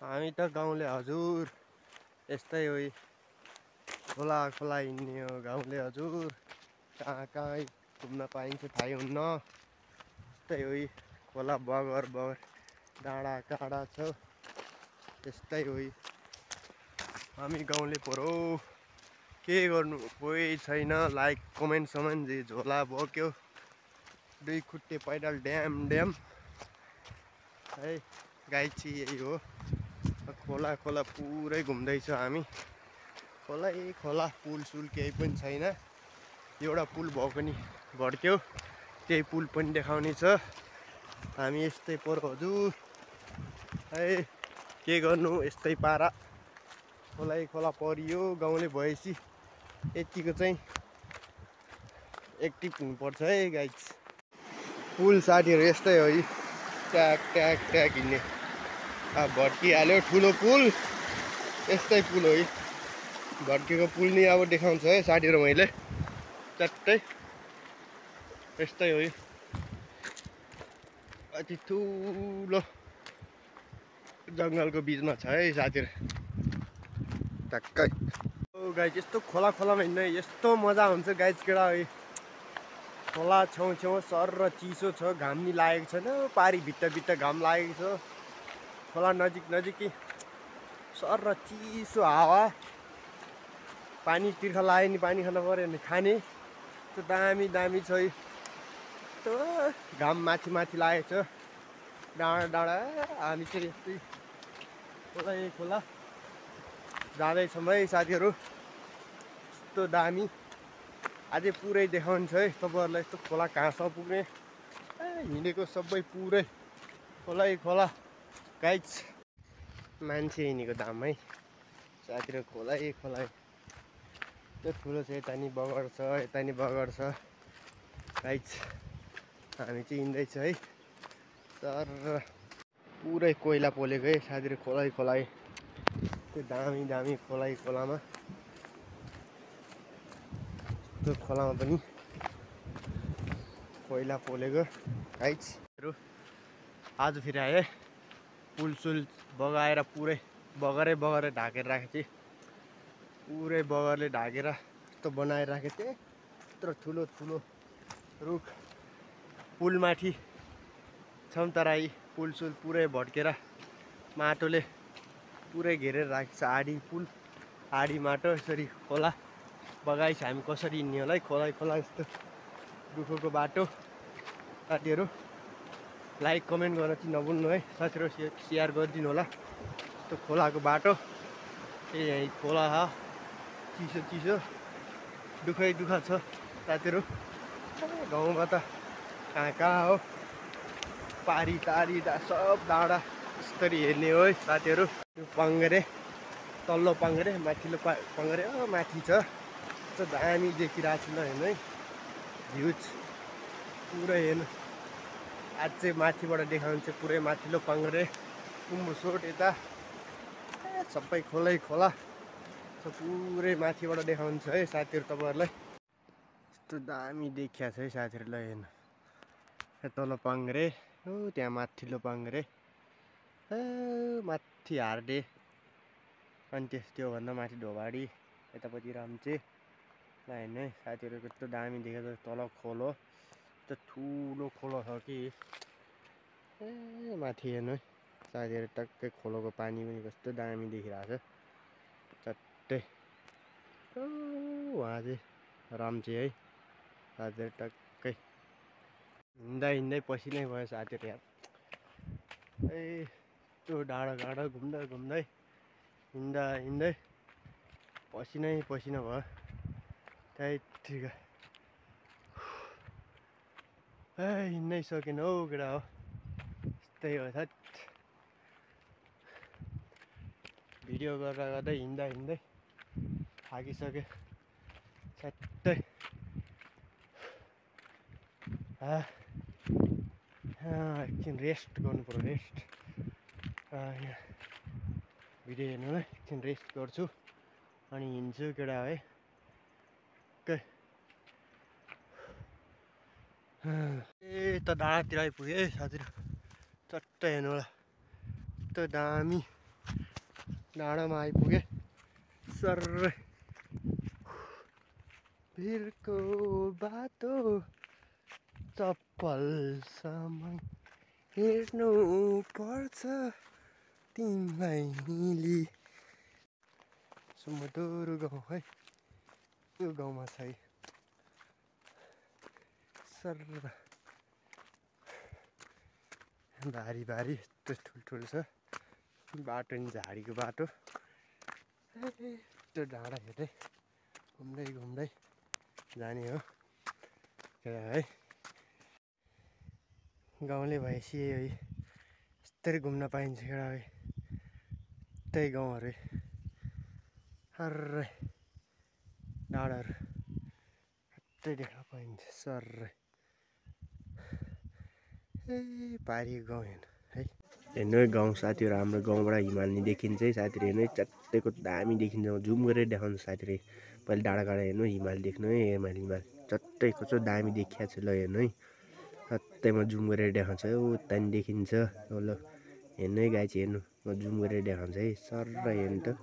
हामी त गाउँले हजुर यस्तै हो खोला खोला हिँड्ने हो गाउँले हजुर कहाँ कहाँ घुम्न पाइन्छ थाहै हुन्न यस्तै हो खोला बगर बगर डाँडा काँडा छ यस्तै हो हामी गाउँले परो के गर्नु कोही छैन लाइक कमेन्ट समेन्ट जे झोला बोक्यो दुई खुट्टे पैदल ड्याम ड्याम है गाइची यही हो खोला खोला पुरै घुम्दैछ हामी खोलै खोला पुल सुल केही पनि छैन एउटा पुल भएको नि भड्क्यो त्यही पुल पनि देखाउने छ हामी यस्तै परो हजुर है के गर्नु यस्तै पारा खोलै खोला परियो गाउँले भएपछि यतिको चाहिँ एक्टिभ हुनुपर्छ है गाइज पुल साथीहरू यस्तै हो ट्याक ट्याक ट्याक हिँड्ने अब भड्किहाल्यो ठुलो पुल यस्तै पुल हो भड्केको पुल नि अब देखाउँछ है साथीहरू मैले चट्टै यस्तै हो अति ठुलो जङ्गलको बिचमा छ है साथीहरू टक्कै गाइज यस्तो खोला खोलामा हिँड्ने यस्तो मजा हुन्छ गाइज केटा खोला छेउ सर र चिसो छ घाम नि लागेको छैन पारी भित्ता घाम लागेको छ खोला नजिक नजिकै सर र चिसो हावा पानी तिर्खा लाग्यो नि पानी खान पऱ्यो भने खाने त्यो दामी दामी छ त्यो घाम माथि माथि लागेको छ डाँडा डाँडा हामी चाहिँ यस्तै खोला खोला जाँदैछौँ है साथीहरू यस्तो दामी अझै पुरै देखाउँछ है तपाईँहरूलाई यस्तो खोला कहाँसम्म पुग्ने हिँडेको सबै पुरै खोला खोला गाइज मान्छे हिँडेको दाम है साथीहरू खोला खोला त्यो ठुलो छ यता नि बगर छ यता नि बगर छ गाइज हामी चाहिँ हिँड्दैछ है तर पुरै कोइला पोलेको है साथीहरू खोला खोला त्यो दामी दामी खोला खोलामा त्यो खोलामा पनि कोइला पोलेको गाइजहरू आज फेरि आए पुल सुल बगाएर पुरै बगरै ढाकेर राखेको थिएँ पुरै बगरले ढाकेर यस्तो बनाएर राखेको थिएँ यत्रो ठुलो ठुलो रुख पुलमाथि छौँ तर पुल सुल पुरै भड्केर माटोले पुरै घेरेर राखेको छ आडी पुल आडी माटो यसरी खोला बगाइ छ हामी कसरी हिँड्ने होला है खोला खोला यस्तो दुःखको बाटो साथीहरू लाइक कमेन्ट गर्न चाहिँ नभुल्नु है साथीहरू सेयर गरिदिनु होला त्यो खोलाको बाटो यही खोला हो चिसो चिसो दुःखै दुःख छ साथीहरू गाउँमा त कहाँ कहाँ हो पारी तारी सब डाँडा यसरी हेर्ने हो है साथीहरू त्यो पाङ्गरे तल्लो पाङ्गरे माथिल्लो पाङ्गरे माथि छ यस्तो दामी देखिरहेको छु ल हेर्नु है भ्युज पुरै हेर्नु आज चाहिँ माथिबाट देखाउँछ पुरै माथिल्लो पाङ्गरे कुम्बुसोट यता सबै खोलै खोला पुरै माथिबाट देखाउँछ है साथीहरू तपाईँहरूलाई यस्तो दामी देखिया छ है साथीहरूलाई हेर्नु तल पाङ्गरे हो त्यहाँ माथिल्लो पाङ्गरे माथि हार्डे अनि त्योभन्दा माथि ढोबाडी यतापट्टि राम्चे ल हेर्नु है साथीहरू कस्तो दामी देखेको छ तल खोलो यस्तो ठुलो खोलो छ कि माथि हेर्नु है साथीहरू टक्कै खोलोको पानी पनि कस्तो दामी देखिरहेको छ चट्टै उहाँ चाहिँ राम्चे है साथीहरू टक्कै हिँड्दा हिँड्दै पसिनै भयो साथीहरू यहाँ त्यो डाँडा डाँडा घुम्दा घुम्दै हिँड्दा हिँड्दै पसिनै पसिना भयो त्यही ठिक हिँड्नै सकेन हौ केटा हो यस्तै हो साथ भिडियो गर्दा गर्दै हिँड्दा हिँड्दै थाकिसक्यो छट्टै एकछिन रेस्ट गर्नु पर्यो रेस्ट यहाँ भिडियो हेर्नुलाई एकछिन रेस्ट गर्छु अनि हिँड्छु केटा है ए त डाँडातिर आइपुगेँ है साथीहरू चट्टै हेर्नु होला यस्तो दामी डाँडामा आइपुगे सर भिरको बाटो चप्पलसम्म हेर्नु पर्छ तिमीलाई लि सुमधुर गाउँ है यो गाउँमा छ सर भारी भारी यस्तो ठुल्ठुलो छ बाटो नि झाडीको बाटो त्यो डाँडा हेर्दै घुम्दै घुम्दै जाने हो है गाउँले भएपछि है यस्तै घुम्न पाइन्छ केटा है त्यही गाउँहरू हर्रै डाँडाहरू यस्तै देख्न पाइन्छ सर ए पारिको गाउँ हेर्नु है हेर्नु है गाउँ साथीहरू हाम्रो गाउँबाट हिमाल नि देखिन्छ है साथीहरू हेर्नु है च्यात्तैको दामी देखिन्छ जुम गरेर देखाउँछ साथीहरू पहिले डाँडा काँडा हेर्नु हिमाल देख्नु है हिमाल च्यात्तै कस्तो दामी देखिया छ ल हेर्नु है सत्तैमा जुम गरेर देखाउँछ है उता नि देखिन्छ ल हेर्नु है गाई चाहिँ हेर्नु म जुम गरेर देखाउँछ है सर हेर्नु त